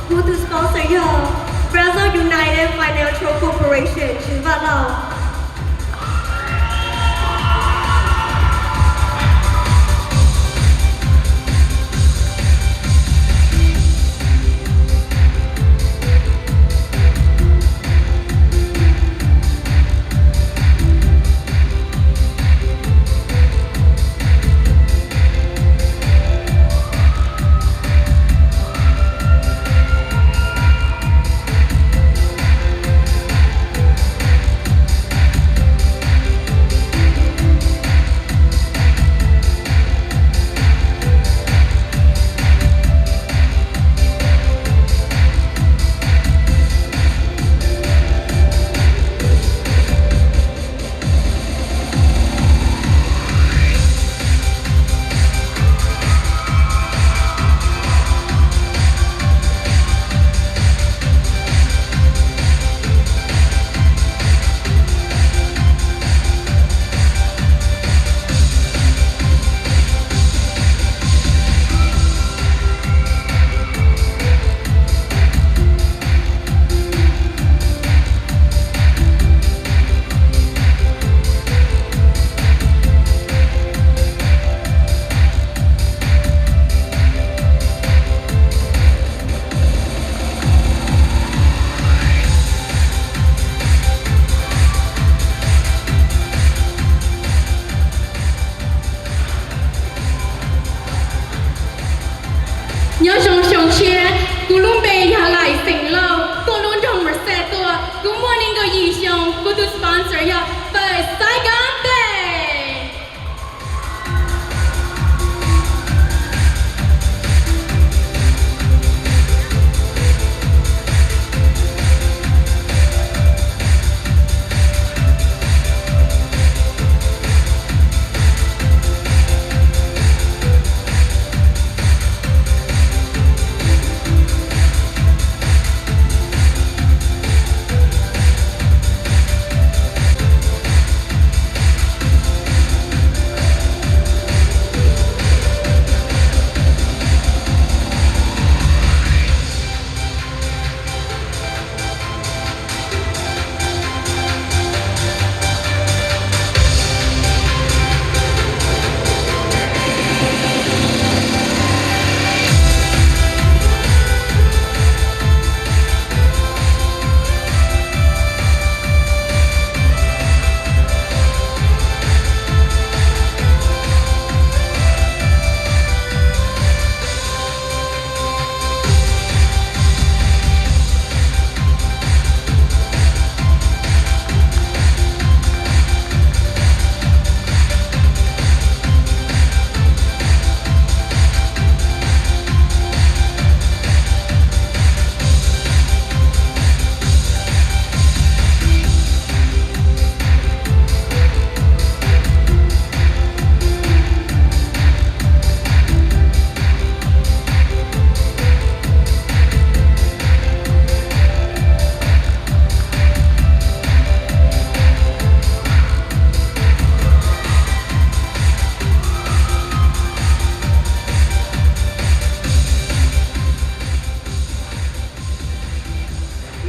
Kuv tus sponsor yog Brazil United Financial Corporation, Tswv Vaj Lauj. Nyob zoo xyoo tshiab, kuv lub npe yog Laim Xeem Lauj, tuaj lub nroog Merced tuaj. Kuv muaj nees nkaum yim xyoo, kuv tus sponsor yog Fawm Xaiv Kab Pes.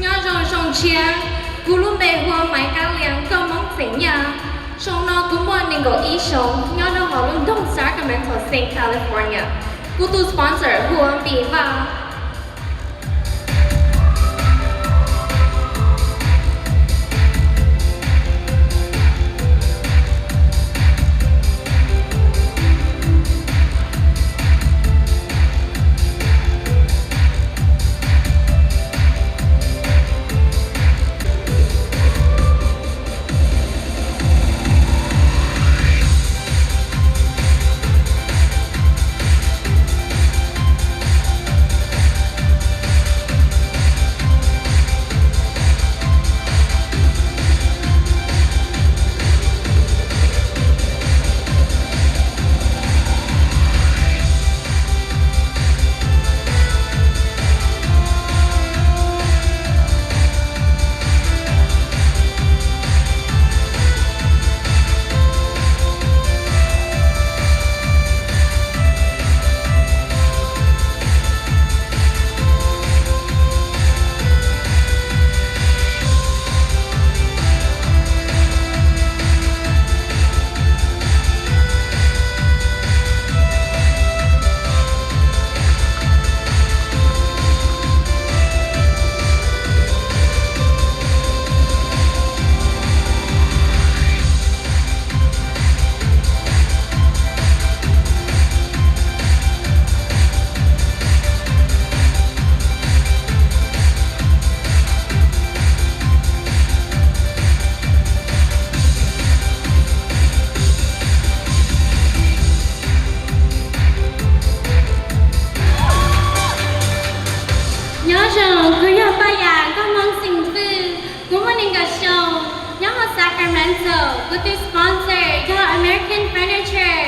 Nyob zoo xyoo tshiab, kuv lub npe hu ua Maiv Kab Lias, nkauj Hmoob xeem Yaj. Xyoo no kuv muaj nees nkaum ib xyoo, nyob rau hauv lub nroog Sacramento, State California. Kuv tus sponsor hu ua Npis Vaj. Paj Yas, nkauj Hmoob xeem Txwj, kuv muaj nees nkaum xyoo, nyob hauv Sacramento, kuv tus sponsor yog American Furniture.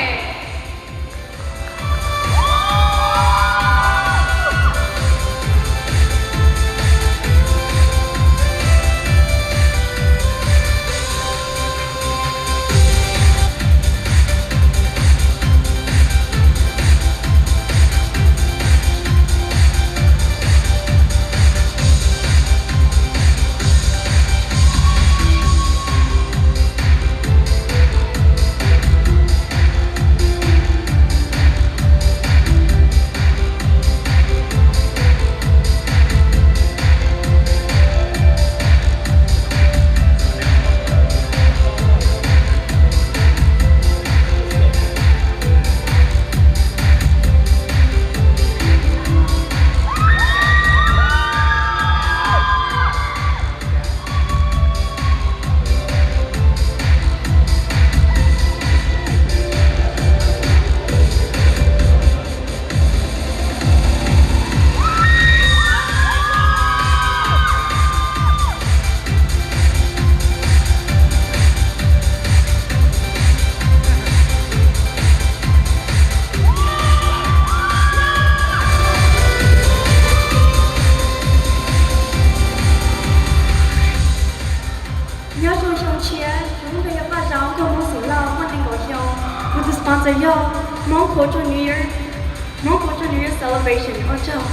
Nyob zoo xyoo tshiab, kuv lub npe yog Paj Zau, nkauj Hmoob xeem Lauj, muaj nees nkaum xyoo. Kuv tus sponsor yog Hmong Cultural New Year, Hmong Cultural New Year Celebration. Ua tsaug.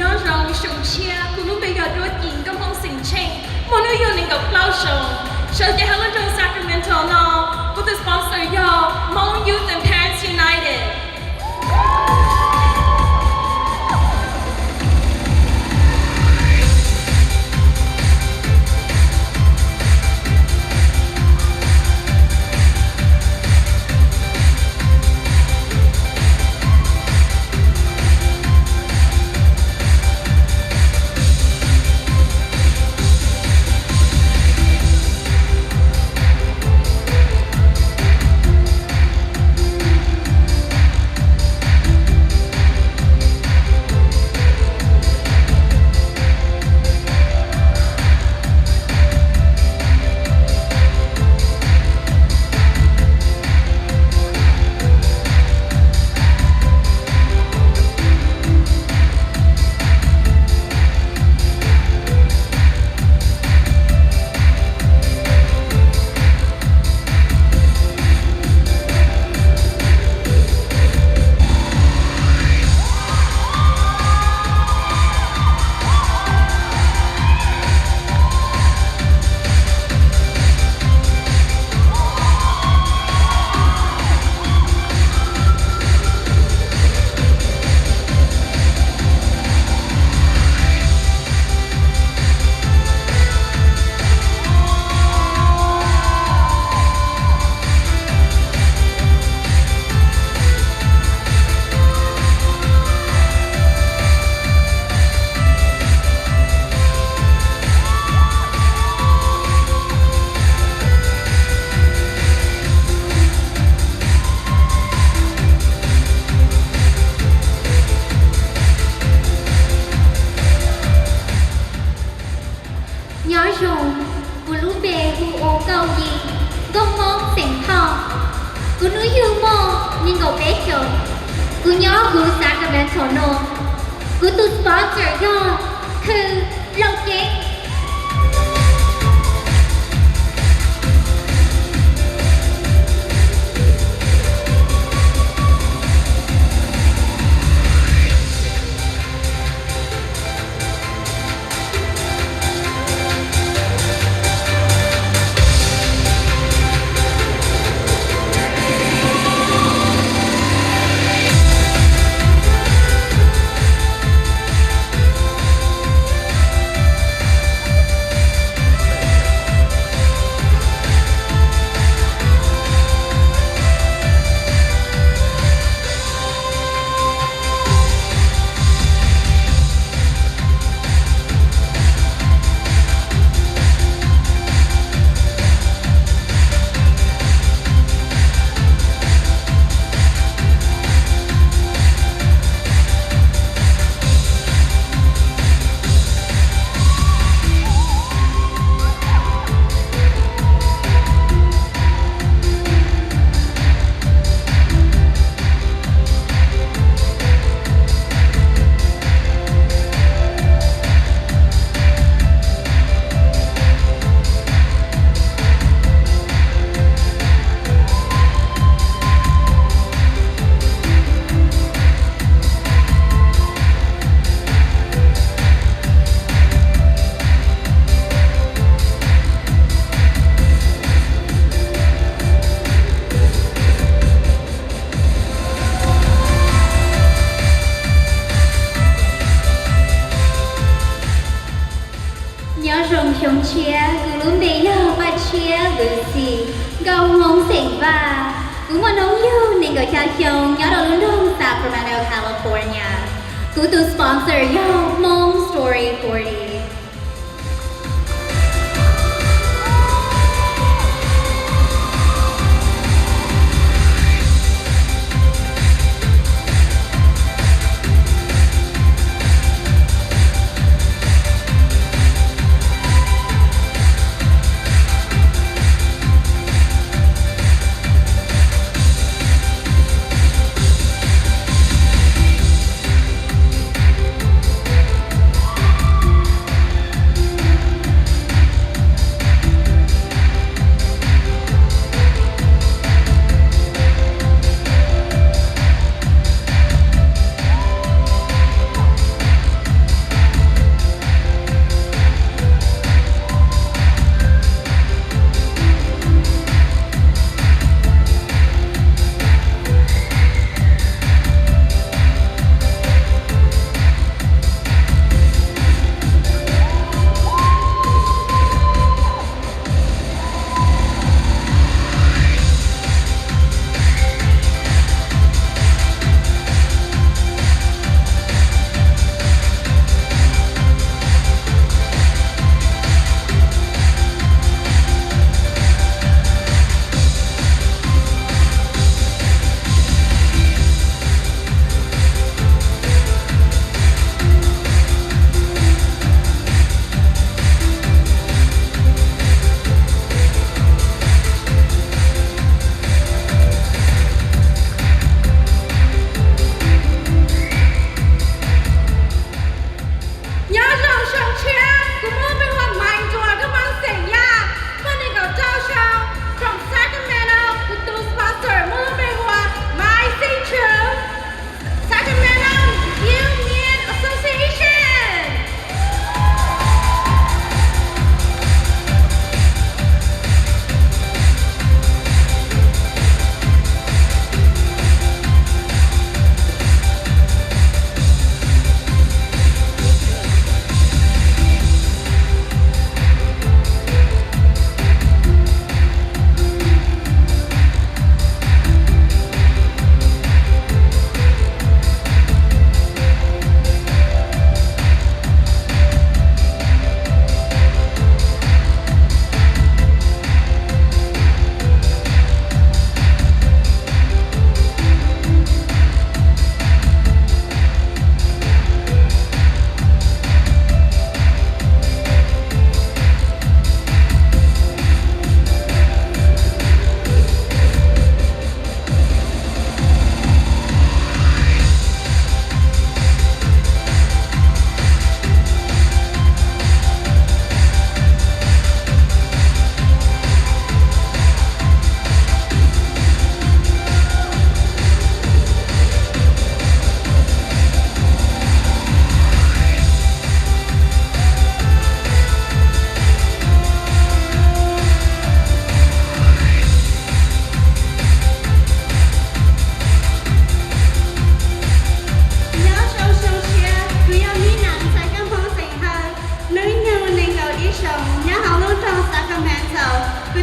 Nyob zoo xyoo tshiab, kuv lub npe yog Duab Ci, nkauj Hmoob xeem Tsheej, muaj hnub nyoog nees nkaum plaub xyoo. Sawv cev hauv lub nroog Sacramento no, kuv tus sponsor yog Hmong Youth and Parents United. Hu ua Nkauj Yim, nkauj Hmoob xeem Thoj. Kuv hnub yug muaj nees nkaum peb xyoos. Kuv nyob huv Sacramento no. Kuv tus sponsor yog Khw Lauj Ceeb. Nyob zoo xyoo tshiab, kuv lub npe yog Paj Tshiab Lucy, nkauj Hmoob xeem Vaj. Kuv muaj hnub yug nees nkaum xya xyoo, nyob rau lub nroog Sacramento, California. Kuv tus sponsor yog Hmong Story forty.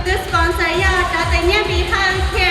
Tus sponsor yog cov tes nyiaj Npis Haj Kids.